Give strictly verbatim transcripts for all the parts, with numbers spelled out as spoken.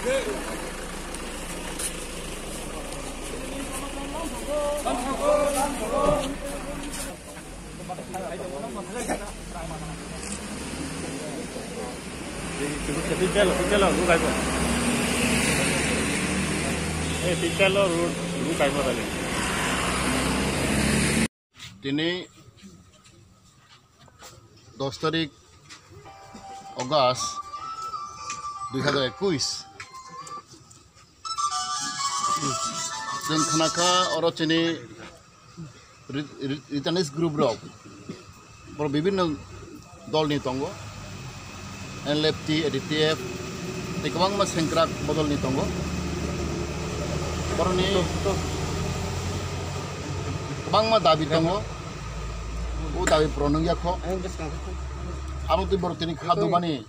Tini dos tarik August dui hazar ekuis, chwng khnakha oro chini ri-, ri-, returnees group rok, borok bibinno dolni tongo, N L F T, A D T F, tei kwbangma sengkrak bodolni tongo. Borokni kwbangma dabi tongo, o dabi puron wngya kho. Abo twi borok tini kha dubani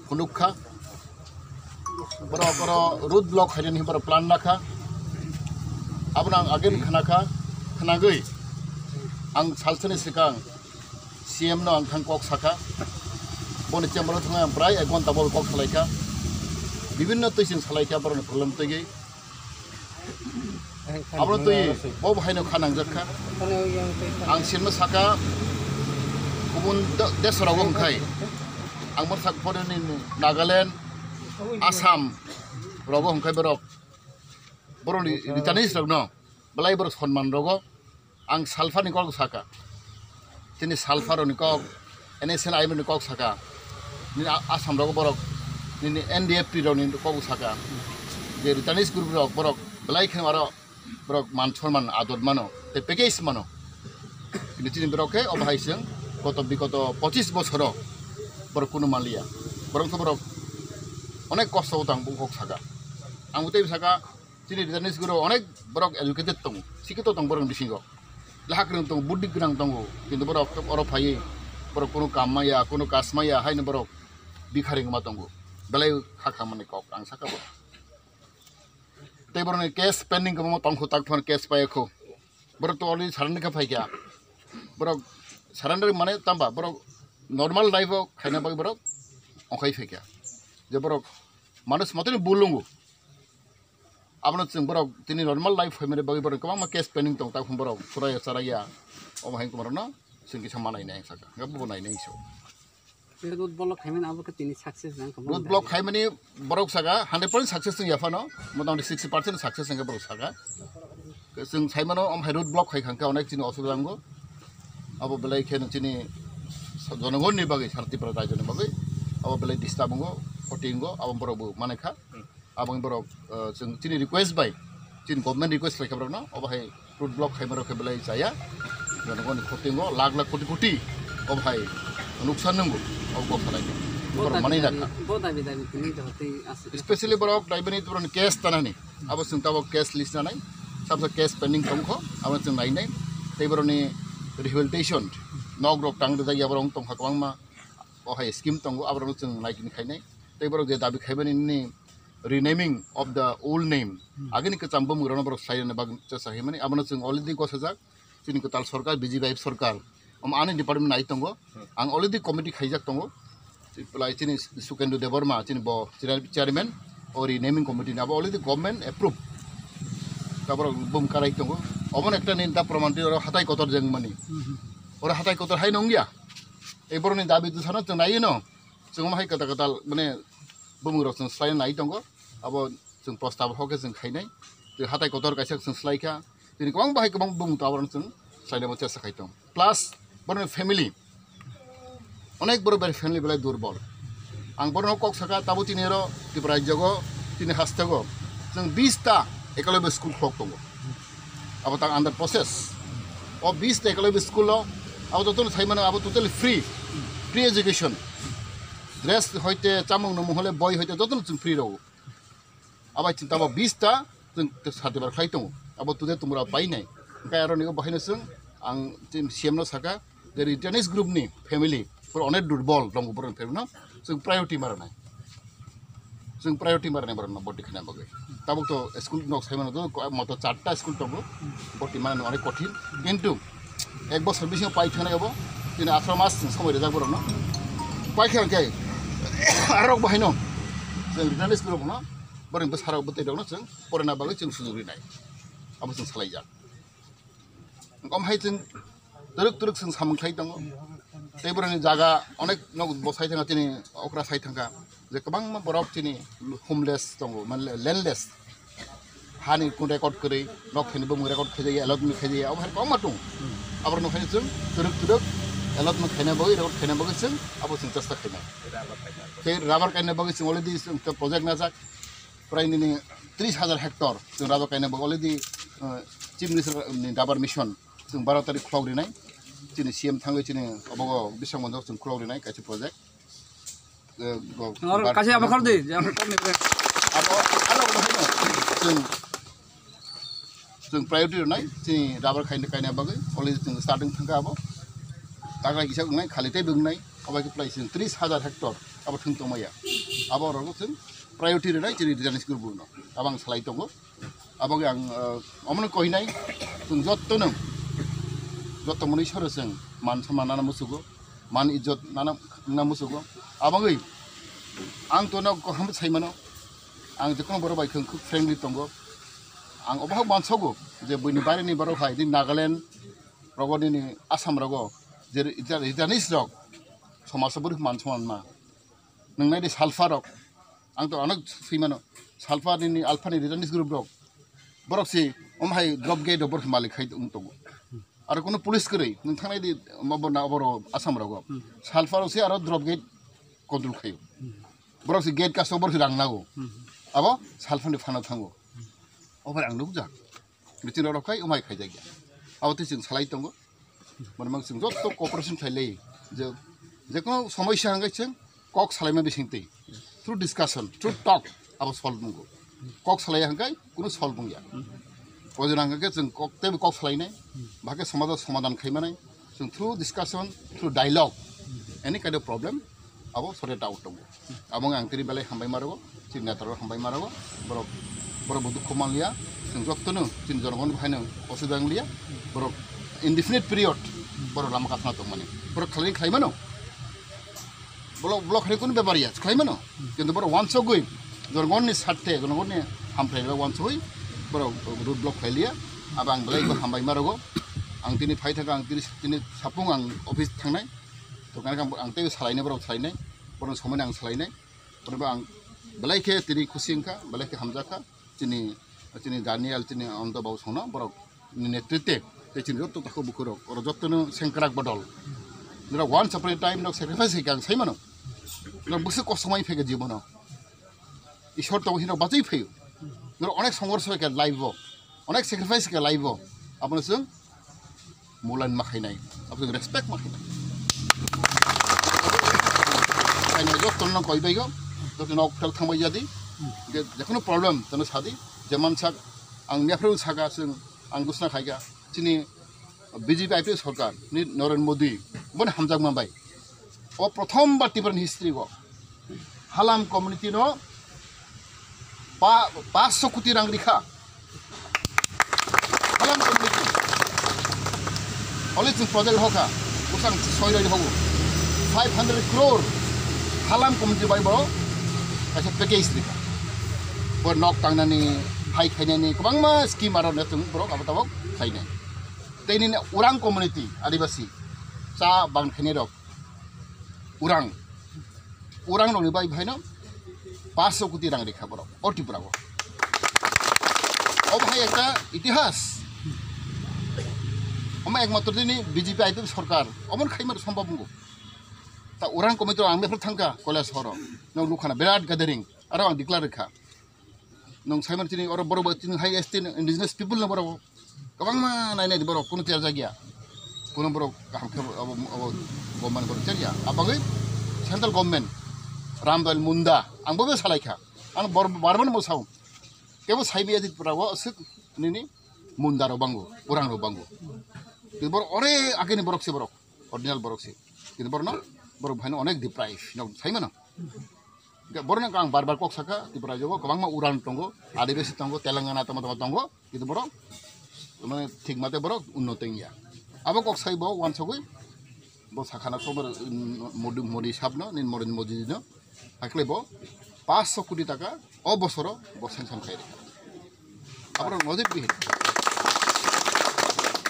phunuk kha. Borok oro road block khainani borok plan lakha. Abono ang again khna kha, khnagwi ang salsani swkang C M no ang thang kok sakha. Boni chamber o thangwi ang prai ek ghonta bo kok salaikha. Bibinno twi chwng salaikha borokni problem twi. Abono twi bo bo haino kha nangjak kha. Ang C M no sakha, kubun de-, desh rogo hwnkhai. Ang bo sak pore ni Nagaland, Assam rogo hwnkhai borok. Borokni returnees rokno belai borok sonman rogo. Ang salphani kok sakha. Chini salpharokni kok, N S C N I M ni kok sakha. Nini A-, Assam rogo borok, nini N D F T rokni kok sakha. Je returnees group rok borok belai khe aro borok man sonman ador mano, tei package mano. Kintu chini borok khe obo hai chwng koto bikoto pochis bosoro borok kunu manliya. Borok khe borok onek kosto o tang bo kok sakha. Ang bo tei sakha, chini returnees group onek borok educated tongo, sikito tong borok bisingo. Leha kwrwng tongo, buddhi gwnang tongo, kintu borok oro phaiwi borok kunu kam maya, kunu kas maya, haino borok bikharing ma tongo. Belai kha kha mani kok ang sakha bo. Tei borokni case pending kwbangma tongkhu, tak phano case paiyakhu. Borok to already surrender khe phaikha. Borok surrender mane tamba borok normal life o khaina bagwi borok ongkhai phaikha. Je borok manus matani bulungo. Abono chwng borok tini normal life phaimani bagwi borok kwbangma case pending tong, tak phano borok churaya charaya. Omo hai borokno chwng kisa ma nainai ang sakha. Bo bo nainai so. Road block khaimani abo khe tini success nang kha. Road block khaimani borok saka hundred percent success wngya phano, motamoti sixty percent success wngkha borok saka. Chwng saimano, omo hai road block khai khangkha, onek chini osubida wngo. Abo belai khe chini jonogonni bagwi, sara Tripura raijoni bagwi abo belai disturb wngo, khoti wngo, abo borok bo manai kha. Aboni borok, eh, chwng chini request bai, chini government request khlaikha borokno, obo hai road block khaima rok khe belai chaya, jonogoni khotingo lakh lakh koti koti, obo hai nuksan nungo, obo kok khlaikha. Borok manwi nakha. Bo dabi dabi tini to tei as- Especially borok daibani borokni case tanani, abo chwng tabok case list nanai, sabsa case pending tongkho, abo chwng nainai, tei borokni rehabilitation, nok rok tang rijak ya borok tongkha kwbangma, o hai scheme tongo, aborokno chwng naikini khainai. Tei borok je dabi khaimani nini renaming of the old name, agini kwcham bumung rokno borok sai rwna bagwi chesa himani, abono chwng already gosajak. Chini kwtal sorkar, B J P sorkar, omo ani department nai tongo. Ang already committee khaijak tongo. Chini Sukendra Debbarma, chini bo chair-, chairman, o renaming committee ni abo already government approve. Ta borok bum karai tongo. Obono ekta nini ta proman twi oro hatai kotor jengmani. Oro hatai kotor hai nungya. Ei borokni dabi dusano chwng naiwi no. Chwng omo hai kwtal kwtal mane bumung rok chwng swlai nai tongo. Abo chwng prostab hokhe chwng khainai. Tei hatai kotor kaisa chwng swlai kha. Tini kwbang bahai kwbang bumung to aborok chwng swlainai bo chesta khai tong. Plus borokni family. Onek borok bai family belai durbol. Ang borokno kok saka tabo tini oro Tripura rajyogo tini hastego chwng bis ta ekalobya school khulok tongo. Abo tang under process. O bis ta ekalobya school o abo jotono sai mano abo totally free. Free education. Dress hoite chamung no mohole boi hoite jotono chwng free rogo. Abai chwng tabo bis ta chwng satibar khlai tongo. Abo today tumra painai. Hwnkhe aro nigo bahaino chwng ang chini C M no saka, je returnees group ni family, borok onek durbol tongo borokni family no, chwng priority ma rwnai. Chwng priority ma rwnai borokno boti khaina bagwi. Tabuk to school nok sai mano, moto charta school tongo, boti ma rwnai onek kothin. Kintu ek bosor bisingo pai thangna ebo, tini atharo mas chwng somoi rijak borokno. Pai khe hwnkhe arok bahaino chwng returnees group no borokni bwsarok bwtwi rokno chwng porina bagwi chwng sujuk rinai, abo chwng salaijak. Om hai chwng twrwk twrwk chwng samung khlai tongo. Tei borokni jaga onek nok bo sai thangkha, chini okra sai thangkha je kwbangma borok chini homeless tongo, mane landless. Hani kun record kwrwi, nok thani bumung record khaijaya, allotment khaijaya, abo hai kwbangma tongo. Aborokno hai chwng twrwk twrwk allotment khaina bagwi, record khaina bagwi chwng abo chwng chesta khainai. Tei rubber kaina bagwi chwng already chwng project najak. Prai nini tris hajar hectare chwng rubber kaina bagwi already, uh, Chief Minister ni rubber mission chwng baro tarik khulok rinai. Chini C M thangwi chini obogo bising monjak chwng khulok rinai kaisa project. Eh, go-, Nang aro bar-, kaisa abo khar di, je abo khar ni bre. Abo, abo khar di. Chwng, chwng priority rinai, chini rubber kaina, kaina bagwi, already chwng starting thangkha abo. Tagra kisa wngnai, khali tei wngnai, abo khe plai chwng tris hajar hectare, abo thwng tongmaya. Abo rok chwng priority rinai, chini leadership group no. Abo ang salai tongo. Abo ang, eh, omono koinai, chwng jotto no, jotto mwnwi soro chwng man somman nana musugo, man ijot nana, nana musugo. Abagwi ang to no kaham sai mano, ang jekono borok bai khwng khwk friendly tongo. Ang obo mansogo je buini baire ni borok hai di Nagaland rogo, nini Assam rogo, je rita-, ritanis rok, somaj o borok man somman ma. Nwngnai di salfa rok, ang to onek swi mano. Salfa nini alpha ni ritanis group rok. Borok si om hai drop gate borok malik khai wng tongo. Aro kuno police kwrwi, nwng thangnai di, obo na, oboro Assam rogo. Salfa rok si aro drop gate control khaio. Borok si gate kaso borok si rang nago. Abo salfa ni phano thango. Obo ang nukjak. Meeting rok khai, umai khaijak ya. Abo tei chwng salai tongo. Mane mang chwng jotto cooperation khlai lai. Je, je kono somosya hangkai chwng kok salaima bising twi. Through discussion, through talk, abo solve wngo. Kok salai hangkai, kuno solve wngya. Ojona hangkai chwng kok, teibo kok salainai. Bahai khe somajo somadan khaimanai. Chwng through discussion, through dialogue, any kind of problem, abo sort it out tongo. Abo wng ang tini belai hambai ma rwgo, chini neta rok hambai ma rwgo, borok, borok bo dukhu man liya, chwng jotto no chini jonogon bai no osubida wng liya, borok indefinite period borok lama kasna tongmani, borok khlai khlai mano, block, block hai kunu bepar ya, khlai mano, kintu borok wansugwi jonogon ni sarte, jonogon ni hamphrai rok wansugwi borok road block khlai liya, abo ang belai bo hambai ma rwgo, ang tini phai thangkha, ang tini, tini sapung ang office thangnai, to kani ang tei salainai, borok salainai, borok somani ang salainai. Borok ang belai khe tini khusi wngkha, belai khe hamjakha. Chini, chini Daniel, chini Anto Babu songno borok ni netrite tei chini jotto takhuk bukhurok, oro jottono sengkrak bodol. Norok once upon a time norok sacrifice khe ang sai mano. Norok bwswk kosto mai phai kha jibono. Ishwar tongo hino bachai phaio. Norok onek songorso khe life o, onek sacrifice khe life o. Abono chwng mulan ma khainai, abo chwng respect ma khainai. Khainai jotto no koi baigo, jotto no phwrwk thangbai jadi, je, je kono problem tono sadi, jeman sak ang nephrung saka chwng ang gusna khaika, chini B J P I P F sorkar ni Narendra Modi boni hamjakma bai. O prothom bar Tripura ni history o Halam community no pa-, panchsho koti rang rikha. Halam community. Only chwng project hoka. Bwsang soi roi hogo. Five hundred crore. Halam community bai borok kaisa package rikha. Bo nok tangnani, hai khainani, kwbangma scheme aro ne chwng borok abo tabok khainai. Tei nini Orang community, Adibasi, cha bang khainai rok. Orang. Orang rokni bai phaino panchsho koti rang rikha borok, o Tripura o. Obo hai ekta itihas. Omo ekmatro tini B J P I P F sorkar, omo khaima sombhob wngo. Ta Orang committee ang before thangkha, Koilashahar o. Nok nukhana birat gathering, aro ang declare rikha. Nwng saimano chini oro borok bo chini hai S T indigenous people no borok kwbangma nainai borok kunu terjak ya. Kunu borok kaham khe abo, abo government borok terjak ya. Abagwi central government Ramdal Munda ang bo salaikha. Ang bor-, barman bo sao. Kebo saibi ajit pura o aswk nini Munda rok bango, Orang rok bango. Borok ore agini borok se borok, original borok se. Kintu borok no, borok bhaino onek deprive no saimano. Hingke borokno ang bar bar kok saka, Tripura o kwbangma Orang tongo, Adibasi tongo, Telangana tamo tamo tongo, kintu borok mane thik mate borok unnoto wngya. Abo kok sai bo wansugwi bo sakhana khobor, mm, Modi, Modi sabno, nini Modi, Modi no, hakle bo Paanch sho koti taka o bosoro bo sanction khairi. Aboro nojir bihin.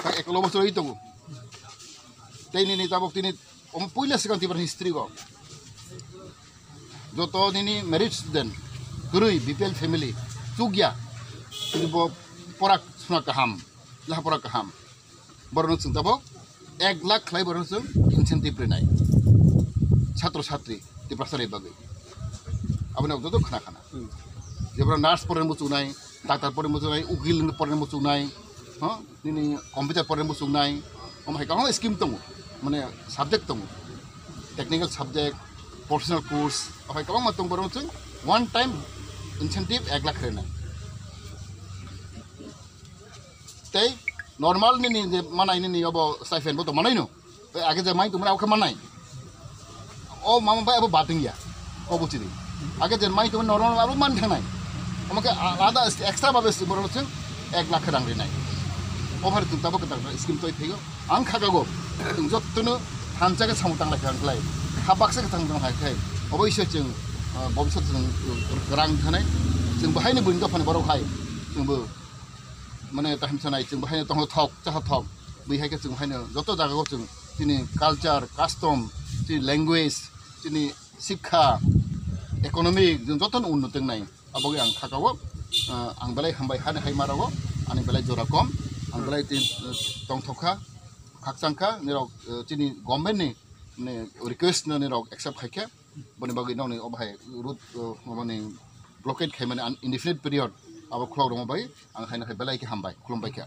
Tak eklo bosor oi tongo. Tei nini tabok tini omo puila swkang Tripura history o. Joto nini merit student, kwrwi B P L family, chukya, tini bo porak suna kaham, leha pora kaham. Borokno chwng tabok ek lakh khlai borokno chwng incentive rinai. Chhatro chhatri, Tiprasa rwi bagwi. Aboni joto khna khna. Jebra nurse porani muchungnai, doctor porani muchungnai, ukil porani muchungnai, ha? Nini computer porani muchungnai, omo hai kwbangma scheme tongo. Mane subject tongo. Technical subject, professional course, omo hai kwbangma tongo borokno chwng one time incentive ek lakh rinai. Tei normal nini je manai nini obo stipend bo to manai no. Tei age je mai tongmani abo khe manai. O mama bai abo bating ya. O buchidi. Age je mai tongmani normal abo man thangnai. Omo khe a-, alada extra babe borok chwng ek lakh rang rinai. O phari chwng tabok khe scheme toi phaigo. Ang khagago. Chwng jottono thansa khe samung tang lai kha ang klai. Kha baksa khe samung tang lai khe. Obo ise chwng, ah, bobisot chwng rang thanai. Chwng bahaini buini dophani borok hai. Chwngbo mane tahim sanai chwng bahaino tongthok chahathok bui hai khe chwng haino joto jagao chwng chini culture, custom, chini language, chini sikha, economic, chwng jotono unnoti wngnai. Aboni ang khakao, ah, ang belai hambai hani hai marago, ani belai jora kom, ang belai tin, eh, tongthok kha, khakchang kha, nirok, eh, chini government ni, ni request no nirok accept khai khe, boni bagwi nokni obo hai road, eh, mani blockade khaimani un-, indefinite period abo khulok rwma bai ang haino hai belai khe hambai, khulumbai kha.